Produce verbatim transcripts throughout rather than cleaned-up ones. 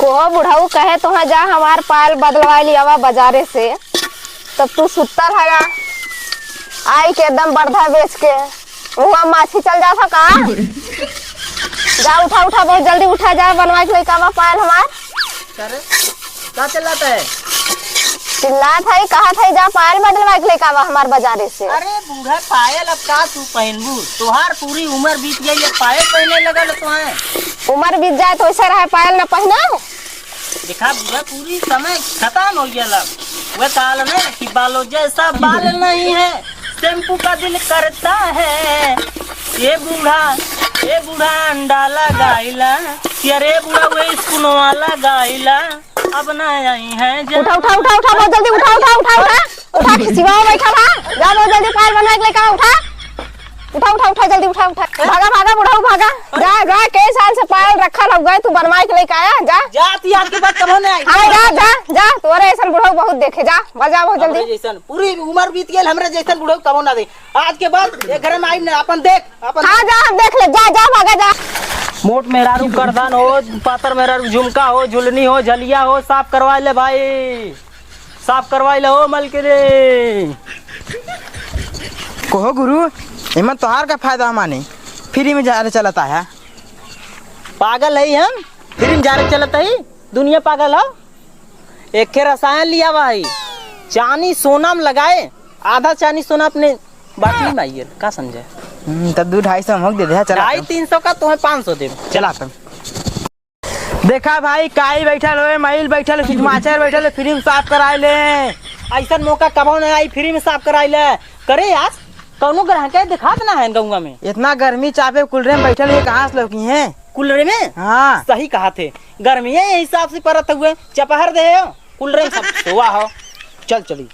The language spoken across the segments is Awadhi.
ओहो बुढ़ऊ कहे तोहे जा हमार पायल बदलवाइ लियावा बजारे से, तब तू सुत्तल हया, आइके एकदम बरधा बेच के, उहाँ माछी चल जात ह का? जा उठा, उठा, बहुत जल्दी उठा, जा बनवाइ के लइके आवा पायल हमार। अरे, का चिल्लात है? चिल्लात है, कहत है जा पायल बदलवाइ के लइके आवा हमार बजारे से। अरे बूढ़ा, पायल अब का तू पहिनबू? तोहार पूरी उमर बीत गई, अब पायल पहिने लगल तोहे। उमर बीत जाए त वइसे रहे, पायल न पहिनो। देखा बूढ़ा, पूरी समय खतम होइ गया अब। वह कहल न कि बालों जैसा बाल नहीं है, शैम्पू का दिल करता है। ए बूढ़ा, ए बूढ़ा, अंडा लगाइला, अरे बूढ़ा, वह स्पूनवा लगाइला। अब ना आई है जब उठा, उठा, उठा, उठा, बहुत जल्दी उठा, उठा, उठा, उठा। उठा, खिसिवा बैठा बा। जा, बहुत जल्दी पायल बनवाइ के लइके आ, उठा। उठा, उठा, उठा, जल्दी उठा, उठा। भागा, भागा, बुढ़ऊ, भागा। जा, जा, कई साल से पायल रखल हउवे, तू बनवाइ के लइके आया, जा। जात याद के बाद कबो ना आई। हाँ, जा, जा, जा, तोरे अइसन बुढ़ऊ बहुत देखे, जा, बजा बहुत जल्दी। हमरे जइसन, पूरी उमर बीत गइल, हमरे जइसन बुढ़ऊ कबो ना दे। आज के बाद ये घर में आई ना, अपन देख। अपन हाँ, जा, हम देख ले, जा, जा, भागा, जा। मोट मेहरारू करधन हो, पातर मेहरारू झुमका हो, झुलनी हो, झलिया हो, साफ करवाइ ले भाई, साफ करवाइ ले हो मलकिनी। कहो गुरु, एमन तोहार का फायदा माने, फ्री में जा रे चलत आया। पागल है हम, फ्री में जा रे चलत है, दुनिया पागल हो। एक ठे रसायन लियावा है, चानी सोना में लगाए, आधा चानी सोना अपने बाटली में आइए, का समझे? हम्म, तब दू ढाई सौ हम दे दे, चला ढाई तब। तीन सौ का तोहे पाँच सौ देब। चला तब। देखा भाई, काई बैठल होए, माइल बैठल, सुजमाचर बैठल, फ्री में साफ कराइ ले। अइसन मौका कबो नहीं आई, फ्री में साफ कराइ ले। करे यार, कौनो ग्राहक के देखात ना है गौवा में। इतना गर्मी चापे, कूलरे में बैठल, ये कहाँ से लौकी हैं? कूलरे में? हाँ। सही कहत है, गर्मी है, यही हिसाब से परत हुए, चपहर दे हो, कूलरे में सब सोवा हो। चल चली।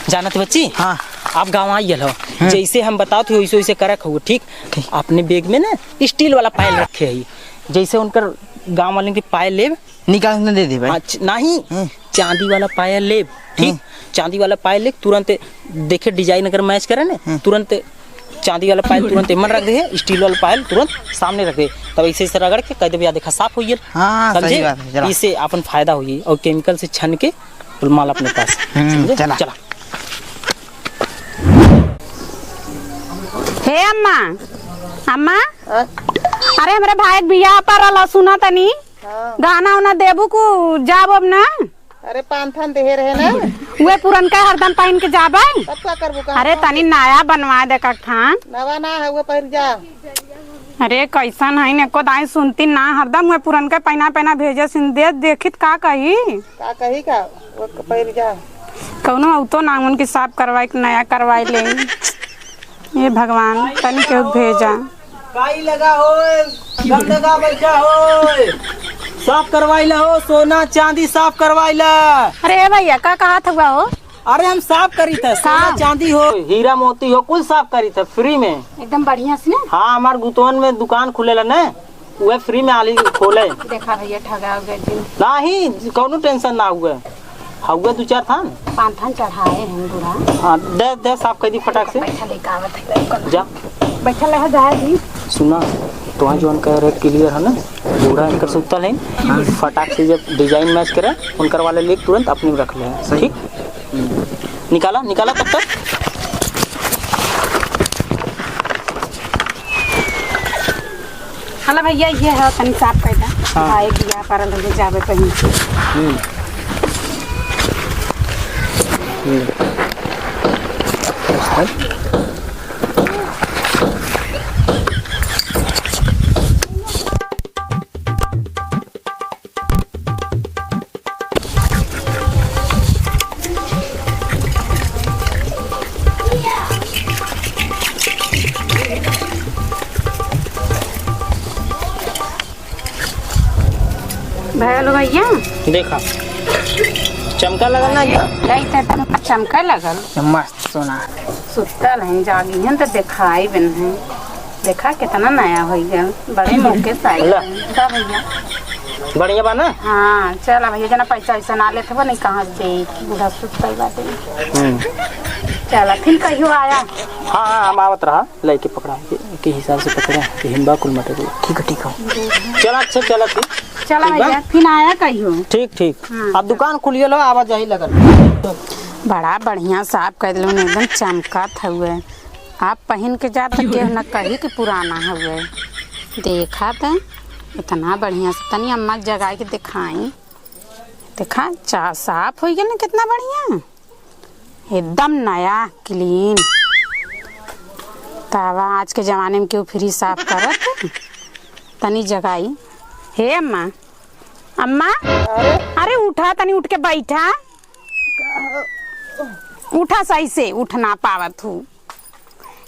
जानत बच्ची? हाँ। आप गाँव आइल हो, हम्म। जैसे हम बतावत ही वैसे वैसे करक हो, ठीक? ठीक। अपने बैग में ना स्टील वाला पायल रखे है, जैसे उनकर गाँव वाले के पायल लेब, निकाल के दे दे भाई। हाँ, च-, नहीं, हम्म। चांदी वाला पायल लेब, ठीक? हम्म। चांदी वाला पायल लेब, तुरंत देखे डिजाइन अगर मैच करे ना, हम्म। तुरंत चांदी वाला पायल तुरंत एमन रख दे, स्टील वाला पायल तुरंत सामने रख दे। तब ऐसे ऐसे रगड़ के कह दे, "भैया देखा, साफ होइ गइल।" हाँ, समझे? सही बात है, चला। इससे अपन फायदा होई और केमिकल से छन के कुल माल अपने पास। हम्म, समझे? चला। चला। हे अम्मा, अम्मा, हाँ? अरे हमरे भाई के बियाह पर रहल, सुना तनी। हाँ। गहना उना देबू कु जाब अब ना? अरे पाँच थान देहे रहे ना। उहे पुरनका हरदम पहिन के जाबे। तब का करबू, कहाँ अरे कहाँ तनी नया बनवा दे एक थान। नवा ना है, उहे पहिर जा। अरे कैसन है, एको दाई सुनती ना, हरदम उहे पुरनका पहिना पहिना भेजे सिन दे, देखित का कही। का कही का, वो पहिर जा। कौनो औतो ना उनकी साफ करवाई के नया करवाई ले। ए भगवान, तनी केहू भेजा। काई लगा होए, गंदगा बैठा होए, साफ करवाई ला हो, सोना चांदी साफ करवाई ला। अरे ए भैया, का कहत हुआ हो? अरे हम साफ करी थे, सोना का? चांदी हो, हीरा मोती हो, कुल साफ करी थे फ्री में। एकदम बढ़िया से ना? हाँ, हमार गुतवन में दुकान खुलेला ना, उहे फ्री में आली खोले। देखा भैया, ठगा गए जिन। नाही, कौनो टेंशन ना हुए। हुए दू चार थान। पाँच थान चढ़ाए हैं बूढ़ा। हाँ, दे, दे, साफ कर दी फटाक से। पैसा लेके आवत है, कल। जा। बैठल रह, जाए दी। सुना, तोहाँ जौन कह रहे क्लियर है ना, बूढ़ा इनकर सुतल है। हाँ। फटाक से जब डिजाइन मैच करे, उनकर वाले लेके तुरंत अपनी में रख ले। सही। ठीक? निकाला, निकाला तब तक। हला भैया, ये है, तनी साफ कर दा। हाँ। भाई बियाह परल हो जावे कहीं। हम्म। हम्म। भयल भैया। देखा, चमका लगल ना? नहीं तो चमका लगल। मस्त सोना। सुतल हैं, जागी हैं तो देखाई बिन हैं। देखा कितना नया होइ गया, बड़े मौके से आई ला। हैं। का भैया? बढ़िया बा ना? हाँ, चला भैया, जना पैसा वैसा ना लेत हबो, नहीं कहाँ से दे, बूढ़ा सुतल बाटे। हम्म। चला, फिर कहियो आया। हाँ, हाँ, हम आवत रहा, लइके पकड़ा के, के हिसाब से पकड़ा, कि हिम्बा कुल मटे कुल। ठीक है, ठीक है। चला, अच्छा, चला, ठीक। चला ठीक बा? भैया, फिर आया कहियो। ठीक, ठीक। हाँ। अब दुकान खुलियल हो, आवाजाही लगल। बड़ा बढ़िया साफ कर दिलो, एकदम चमकत हउए। आप पहिन के जा त केहू न कही कि पुराना हउए। देखा त, इतना बढ़िया से, तनी अम्मा जगाई के दिखाई। देखा, चा-, साफ होइ गया ना, कितना बढ़िया। एकदम नया, clean। तावा आज के जमाने में केहू free साफ करत? तनी जगाई। हे अम्मा, अम्मा, अरे? अरे उठा, तनी उठ के बैठा। उठा, सही से उठ ना पावत हूँ।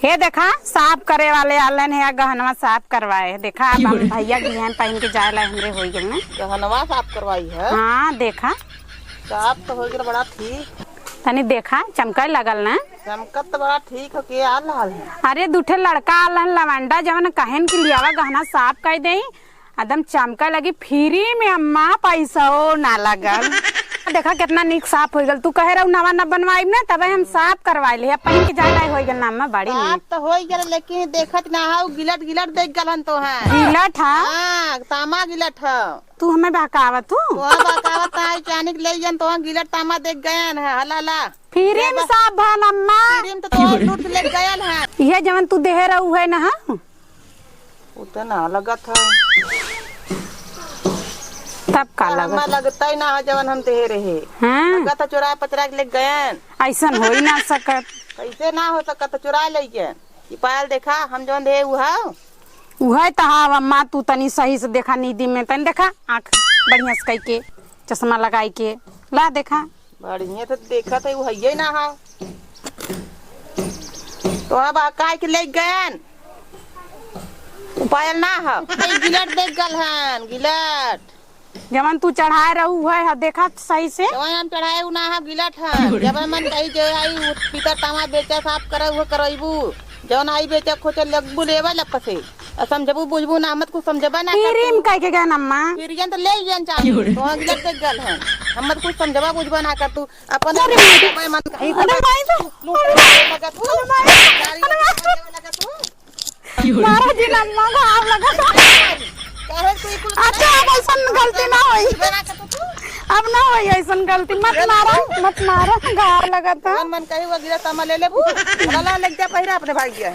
हे देखा, साफ करे वाले आलन है, गहनवा साफ करवाए है। देखा, अब हम भैया की हैं, पहिन के जाए ला हमरे होई गइल ना। गहनवा साफ करवाई है? हाँ, देखा। साफ तो होई गइल, बड़ा ठीक। तनी देखा, चमकाए लगल ना। चमकत तो बड़ा ठीक हो, के आल रहल है? अरे, दू ठे लड़का आलन, लवंडा, जवन कहन कि लियावा गहना साफ कर देई, एकदम चमका लगी, free में अम्मा, पैसो ना लगल। देखा कितना नीक साफ होइ गल। तू कहे रहू नवा न बनवाइब ना, तबे हम साफ करवाइ ले। अब पहिन के जाए लायक होइ गल ना अम्मा, बड़ी साफ नीक। तो होइ गल, लेकिन देखत ना हऊ, गिलट गिलट देख गलन तोहे। गिलट ह? हाँ, तामा गिलट ह। तू हमें बहकावत हू? तोहे बहकावत ना, आई चानिक ले गयन तोहे गिलट तामा देख गयन है। हला ला। Free में साफ भल अम्मा। Free में तो तोहे लूट ले गयन है। इहे जवन तू देहे रहू है ना, हाँ? उ त ना लगत ह। तब का लगत ह? लगत ही ना ह, जवन हम देहे रहे। हाँ। लगत ह, चोरा पचरा के ले गयन। अइसन होइ ना सकत। कइसे ना हो सकत ह, चोरा ले गयन। ई पायल देखा, हम जवन देहे उ ह। उहे त ह, अम्मा, तू तनी सही से देखा, नीदी में तनी देखा, आँख बढ़िया से कइ के, चश्मा लगाई के, ला देखा। बढ़िया से देखत है, उ हइये ना ह। तो अब आ काहे के ले गयन? उ पायल ना ह। ई गिलट देख गल हन, गिलट। जवन तू चढ़ाए रहू, उहे ह, देखा सही से। जवन हम चढ़ाए, उ ना ह, गिलट हन। जब मन कही जे आई, उ पीतर तामा बेचा, साफ करे, उहे करइबू। जवन आई बेचा, खोचे लगबू लेवे लग से। आ समझबू, बुझबू ना, हम त कुछ समझबा ना करतू। Free में कह के गयन अम्मा। Free में त ले गयन चाही। तो गिलट देख गल हन। हम त कुछ समझबा, बुझबा ना करतू। अपन अरे माई रे। मन कही अरे माई रे। लूट अरे माई रे। लगा तू। अरे माई रे। गाड़ी अरे माई रे। लगा तू। मारा जी ना, अम्मा, घाव लगा। काहे तू ई कुल अच्छा, अब अइसन गलती ना होई। बना के तू? अब ना होई अइसन गलती। मत मारा, मत मारा, घाव लगत ह। मन, मन कही वो गिरा तमा ले लेबू। ला, ला, ले जा पहिरा अपने भाई गया है।